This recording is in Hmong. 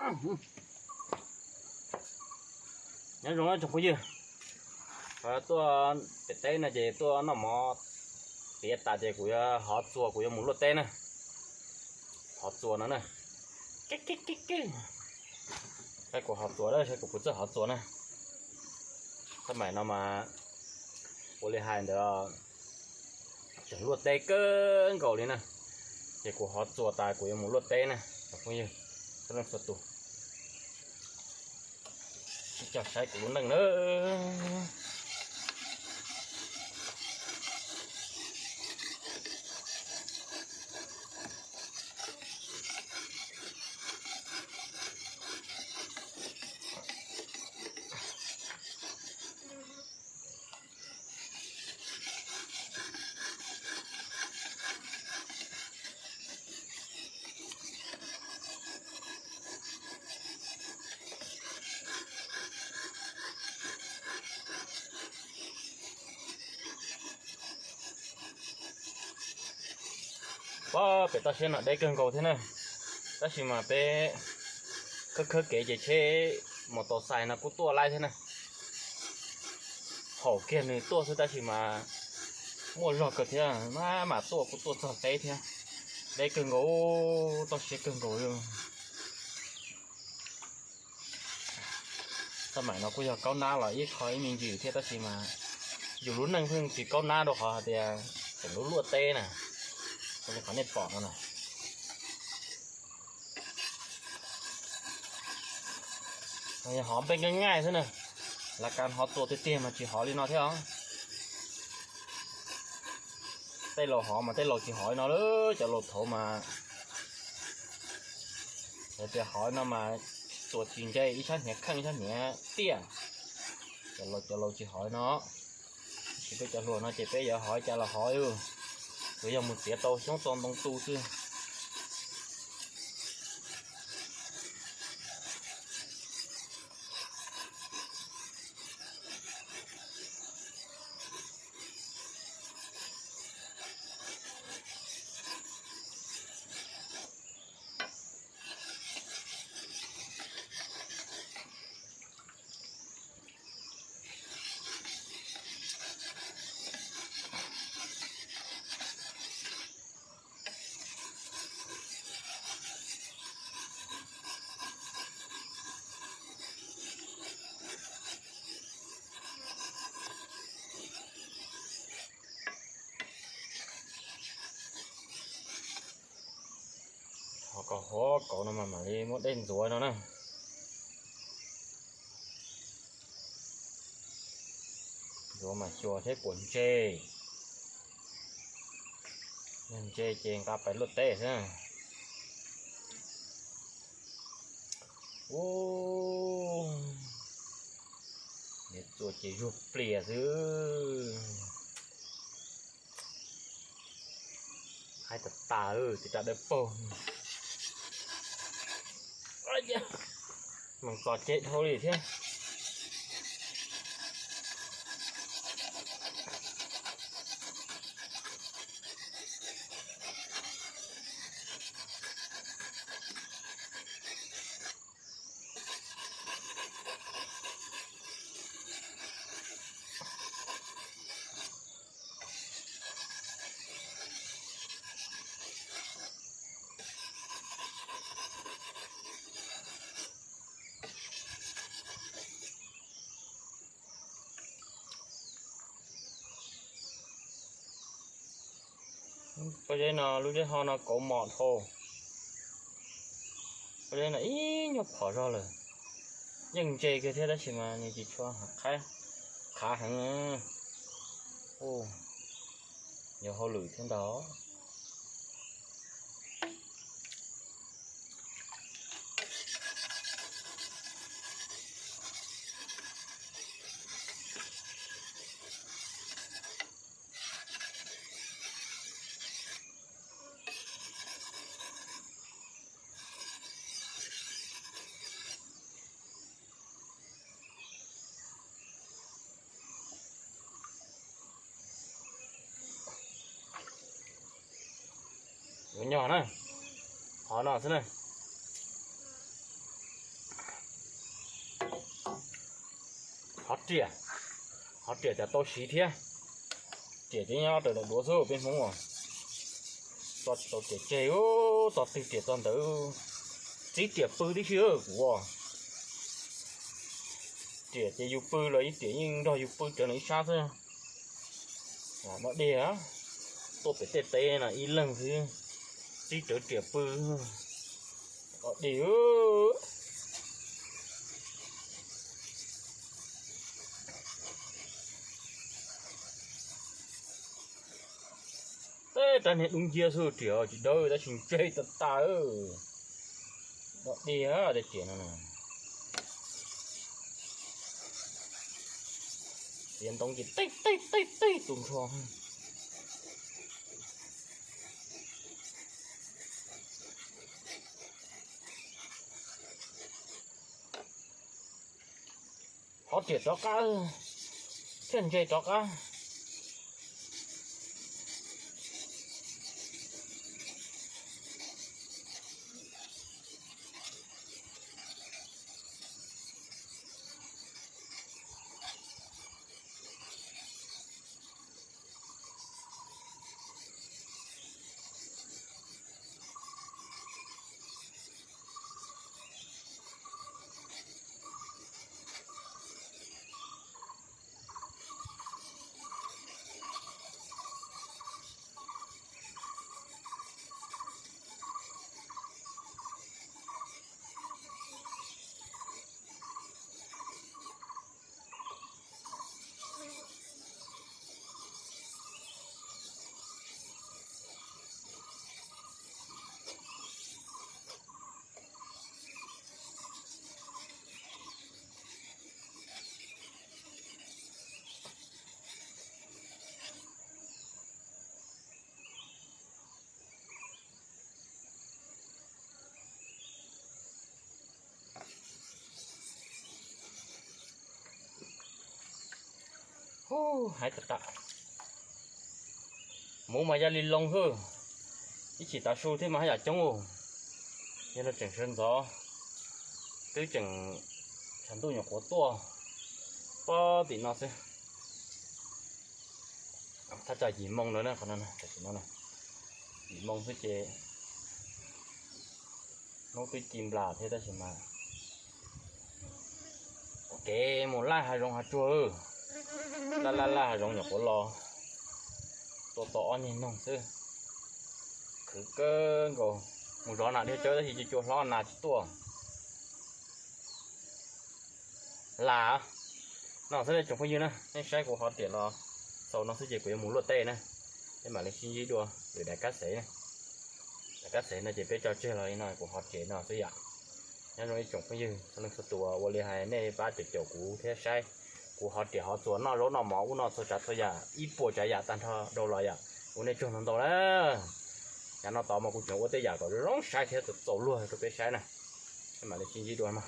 Nyob zoo tsoom phooj ywg, tuaj pem teb no ces tuaj noj mov tiav tas ces kuv yuav hov txuas, kuv yuav mus luaj teb na. Hov txuas no na. Saib kuv hov txuas, saib kuv puas txawj hov txuas na. Tab maim no mas ua li hais ntawd, tseem luaj teb kawg nkaus li na. Ces kuv hov txuas tas kuv yuav mus luaj teb na, cov phooj ywg txhua leej txhua tus. Sib cog saib kuv lub neej na. Pab pem toj siab no deb kawg nkaus thiab na, tab sis mas peb khawb khawb kev ces tsheb mos tos xais no kuj tuaj laib thiab na. Haum kiag nws tuaj xwb tab sis mas muaj zog kawg thiab, maj mam tuaj kuj tuaj txog teb thiab. Deb kawg nkaus, toj siab kawg nkaus li. Tab maim no kuj yog kaub nab los ib qho ib me ntsis thiab tab sis mas yus lub neej pheej tsis kaub nab rau qhov hais tias tseem lub luaj teb na, li qhov nej pom no na. Hov npe nqaij nqaij xwb na, lav kav hov txuas tiag tiag mas tsis hov li no thiab os. Tej laus hov mas tej laus tsis hov li no lawm, cov laus thaud mas hais tias hov li no mas txuas tsis ntse, ib sab hniav kheej ib sab hniav tiaj. Cov laus, cov laus tsis hov li no. Tab sis peb cov hluas no ces peb yuav hov li cas los hov, yuav yog mus txiav tau xyoob txo ntoo tu xwb. Hov kom huv kauv no mas mam li muab dej ntxuav no na. Ntxuav mas xyuas seb puas ntse. Yog ntse ces nqa pais luaj teb xwb. Ub, niam txuas ces zuag plias xwb. Haib tas tas, tis ras dawb paug. Meem txom cem dhau li thiab. Pob zeb no lub zeb ho no kauv mom dhau. Pob zeb no ib nyuag phom zog lawm. Yeej ntse kiag thiab tab sis mas nws tsis tshua qhav heev. Ua yog hauj lwm thiab ntag. Ua nyog na, hov no xwb na. Hov riam, hov riam cas tau siv thiab. Riam ces nyob raws daim duav xwb peb Hmoob os. Tso tsis tau riam tseg, tso twg riam txog ntawd. Txib riam pw tib si kuv os. Riam ces yus pw los ib riam yeej nrog yus pw raws nws ib sab xwb. Dog dig, tuaj pem tej teb no ib leeg xwb, txib rawv riam pw, dog dig. Tej rab niag dub nciab xwb, riam tsis dawb tab sis ntseg tas tas. Dog dig tej riam no. Tiav ntoo ces tej tej tej tej tus nrho. Hov riam rov qab, thiaj ntse rov qab. Hais tas tas, muv mas ya li loo xwb, ib chim tav su thiab mas haj yam coob. Yog no tseem sawv ntxov, twb tseem tshav ntuj nyuam qhuav tuaj pob tim no xwb. Thaj tsam yim moo lawm na, qhov no tam sim no yim moo xwb ces hnub twb ci nplas thiab tab sis mas kev mus laij hav zoov hav tsuag, laij laij laij hav zoov nyuam qhuav los, tua tau ob niag noog xwb. Khwv kawg nkaus, mus zov nas dhia tsawb tab sis cua hlob nas tsis tuaj. Lam no xwb tsoom phooj ywg na, nej saib kuv hov riam los xaus no xwb ces kuv yuav mus luaj teb na. Peb mam li sib ntsib dua lwm daim kab xev na. Daim kab xev no ces peb tso tseg los li no, kuv hov riam no xwb yom. Nyob zoo ib tsoom phooj ywg txhua leej txhua tus uas ua li hais nej pab caum caum kuv thiab saib kuv hov riam hov txuas noj zaub noj mov ub no txhua tsav txhua yam ib puas tsav yam tag nrho rau los yom, ua nej tsaug ntau ntau na. Yav no tod mas kuv tseem ua tej yam kom zoo saib thiab txaus luag rau peb saib na. Peb mam li sib ntsib dua mog.